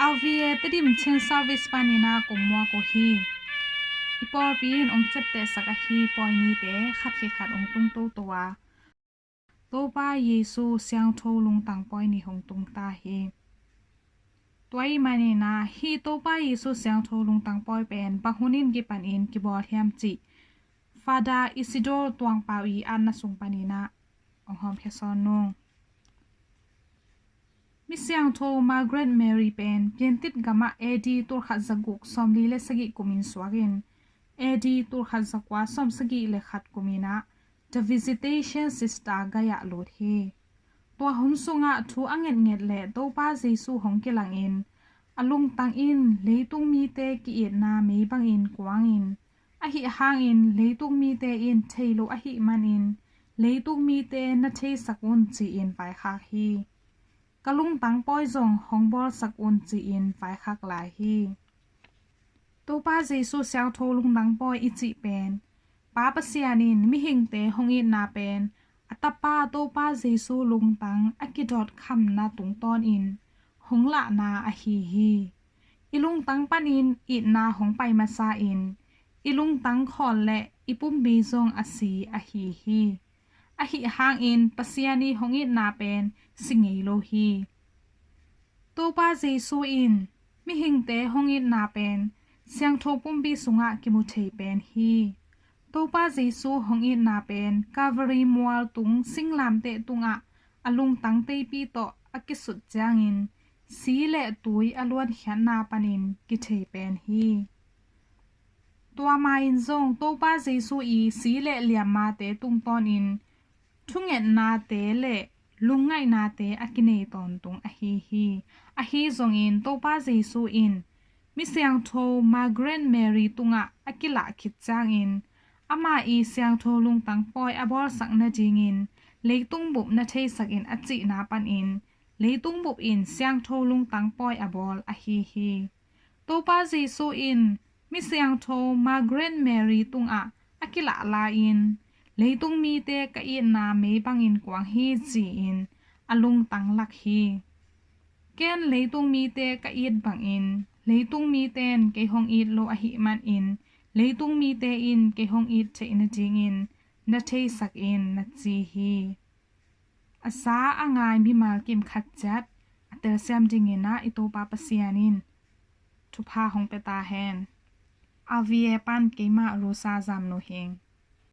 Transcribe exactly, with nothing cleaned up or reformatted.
R V A Tedim Chin Service panin ah kong muak uh hi. I pawlpi in hong ciaptehsak ahi pawi nite khat khit khat hong tung toto a, Topa Jesu Siangtho Lungtang Pawi ni hong tung ta hi. Tua ahih manin ah hih Topa Jesu Siangtho Lungtang Pawi pen bang hun in kipanin kibawl hiam cih Father Isidore Tuangpau i atna sung panin ah hong hawmkhia sawn nung. Mi siangtho Margaret Mary pen piantit gamah A D tulkhat zaguk sawmli le sagih kumin suakin, A D tulkhat zakua sawmsagih le khat kumin ah The Visitation Sister gai-ah lut hi. Tua hun sungah thu a ngetnget le Topa Jesu hong kilangin, a lungtang in leitung mite ki-itna mei bangin kuangin, ahi hangin leitung mite in thei lo ahih manin, leitung mite na theisak un ci-in vaikhak hi. Ka lungtang pawi zong hong bawlsak un ci-in vaikhak lai hi. Topa Jesu Siangtho Lungtang Pawi i cih pen, Pa Pasian in mihingte hong itna pen a Tapa Topa Jesu lungtang a kidawt khamna tungtawnin hong lahna ahi hi. I lungtang panin itna hong pai masa in, i lungtang khawl le i pumpi zong a si ahi hi. Ahi hangin Pasian i hong itna pen si ngei lo hi. Topa Jesu in mihingte hong itna pen siangtho pumpi sungah kimu thei pen hi. Topa Jesu hong itna pen Calvary mual tung singlamteh tungah a lungtang teipi tawh a kisut ciangin si le tui a luankhiatna panin kithei pen hi. Tua ma-in zong Topa Jesu i si le liammate tungtawnin thungetnate le lungngaihnate a kinei tawntung ahi hi. Ahi zongin Topa Jesu in mi siangtho Margaret Mary tungah a kilah khit ciangin, ama i siangtho lungtang pawi a bawlsak nadingin leitung bup na theisak in a cihna panin leitung bup in siangtho lungtang pawi a bawl ahi hi. Topa Jesu in mi siangtho Margaret Mary tungah a kilah lai-in, leitung mite ka itna mei bangin kuang hi ci-in a lungtang lak hi. Ken leitung mite ka it bangin leitung mite in kei hong it lo ahih manin, leitung mite in kei hong it theih nadingin na theisak in, na ci hi. A za a ngai mimal kim khat ciat a telsiam dingin ah i Topa Pasian in thupha hong pia ta hen. R V A pan keimah Rosa Zamnu hi ing.